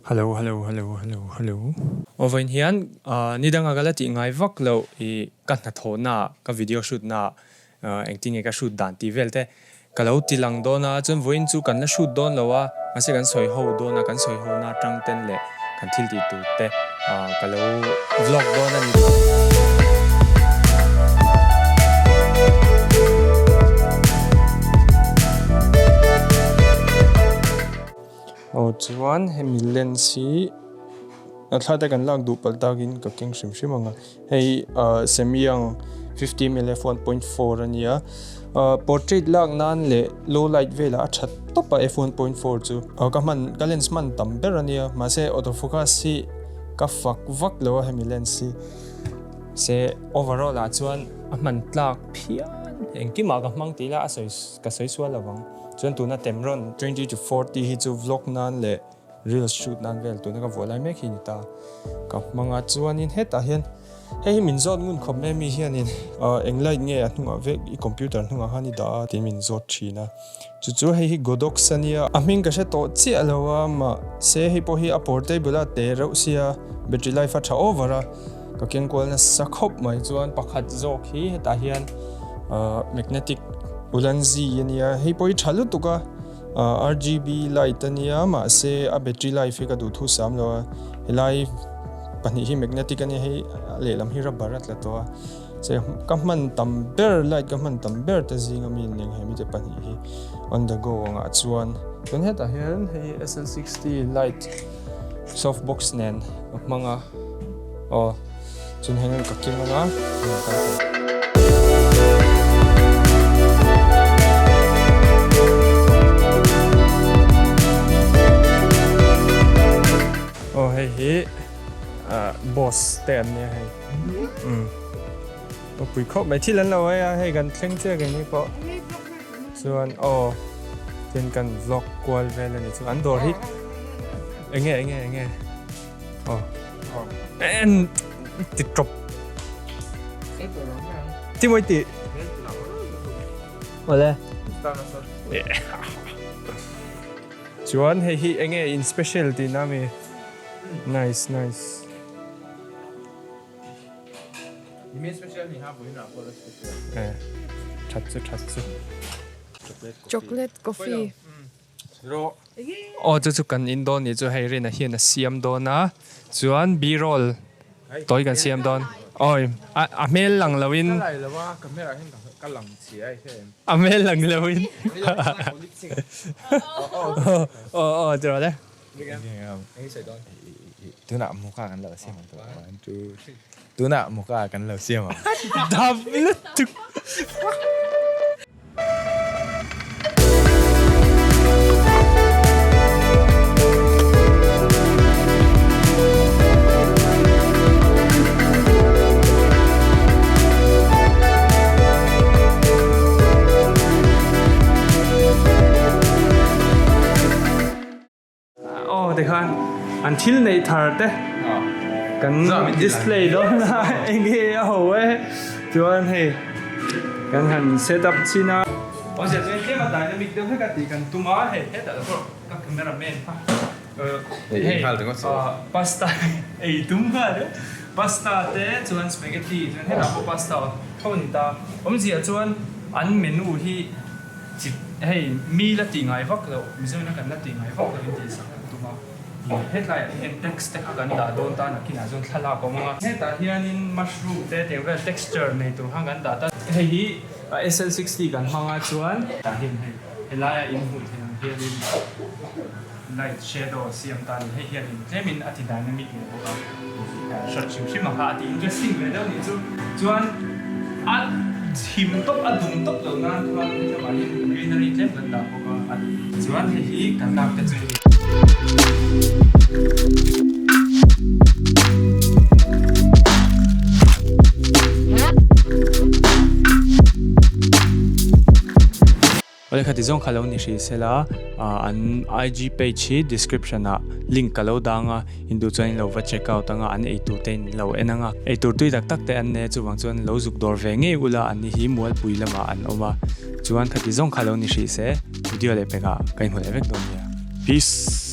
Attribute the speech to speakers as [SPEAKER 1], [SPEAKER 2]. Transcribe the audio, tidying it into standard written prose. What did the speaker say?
[SPEAKER 1] Hello hello hello hello hello. Aw vawiin hian ni danga ka la tih ngai vak loh i ka hnathawhna ah ka video shoot na ah engtin nge ka shoot dan tih vel te ka lo ti lang dawn a chuan vawiin chu kan la shoot dawn lo a mahse kan sawi ho dawn a kan sawi ho na atang ten leh kan thil tih tur te ka lo vlog dawn a ni. Aw chuan hemi lens hi a thla te kan lak duh palh takin ka keng hrim hrim ang a hei ah Samyang 50mm f 1.4 a nia ah portrait lak nan leh low light velah a tha tawp a f 1.4 chu ah ka hman ka lens hman tam ber a nia mahse auto focus hi ka fak vak lo a hemi lens hi se overall ah chuan a hman tlak phian engkimah ka hmang tih ila a sawi ka sawi sual lovang. Chuan tuna Tamron 20 to 40 hi chu vlog nan leh reels shoot nan vel tuna ka vuah lai mek hi a ni ta. Ka hmang a chuanin hetah hian hei hi min zawt ngun khawp mai ami hianin eng light nge a hnungah vek i computer hnungah khan i dah a tiin min zawt thin a. Chu chu hei hi Godox a nia a hming ka hre tawh chiah lo a mahse hei pawh hi a portable a te reuh sia battery life a tha over a. Ka keng kual nasa khawp mai chuan pakhat zawk hi hetah hian magnetic ulanzi a nia hei pawh hi tha lutuk a RGB light a nia mahse a battery life hi ka duh thu sam lo a helai pahnih hi magnetic a nia hei a lehlam hi rubber a tla tawh a che ka hman tam ber light ka hman tam ber te zing ami an eng hemi te pahnih hi on the go angah chuan chuan hetah hian hei SL60 light soft box nen a hmang a. Aw chun heng ka keng anga Aw hei hi boss te an nia hei aw pui khawp mai thil an lo ei a hei kan thleng chiah kei ni pawh chuan aw tin kan vlog kual vel a ni chu an dawr hi enge enge enge Aw. En ti drop. Ti moi ti. Ole. Chuan hei hi enge in special ti na mi. Nice nice.
[SPEAKER 2] Ni special ni ha boina pawh la special.
[SPEAKER 1] Eh. That chu that chu.
[SPEAKER 3] Chocolate coffee.
[SPEAKER 1] Aw chu chu kan in dawn nih chu hei Rina hian a siam dawn a chuan b-roll tawi kan siam dawn awi a hmel lang lo in a hmel lang lo in aw aw ti rawh le.
[SPEAKER 2] Tunah muka kan lo siam ang tawh one two three tunah muka kan lo siam ang.
[SPEAKER 1] Dap lutuk. Aw tikhan an thil neih thar te kan display dawn a enge a ho e chuan hei kan han set up chin a. Awmzia chuan tlem a dynamic deuh hlek a tih kan tum a hei hetah te pawh ka camera man kha hei pasta ei tum nghal e pasta te chuan spaghetti chuan hetah pawh pasta tho a ni ta awmzia chuan an menu hi. Chip, hei mi la tih ngai vak loh, Mizoina kan la tih ngai vak loh in tih sak kan tum a, ih hetlaiah hian text te kha kan dah dawn ta nakinah chuan thlalak a awm ang a, hetah hianin mushroom te tiang vel texture nei tur khan kan dah ta, hei hi SL60 kan hmang a chuan tah hian hei helaia in hmuh theih ang hianin light shadow siam ta a ni, hei hianin tlemin a ti dynamic leh bawk a, hrat hrim hrim ang kha a ti interesting ve deuh nih chu, chuan a him tawp a dum tawp loh nan khan hetlaiah hian greenery tlem kan dah bawk a, chuan hei hi kan lak te chu. Awle khati zawng kha lo ni hrih sela an IG page hi description ah link ka lo dang a in duh chuan in lo va check out anga an eitur te in lo en anga eitur tui tak tak te an nei a chuvang chuan lo zuk dawr ve ngei ula an ni hi Mualpui lamah an awm a chuan khati zawng kha lo ni hrih se video leh pekah ka inhmu leh vek dawn nia. Peace.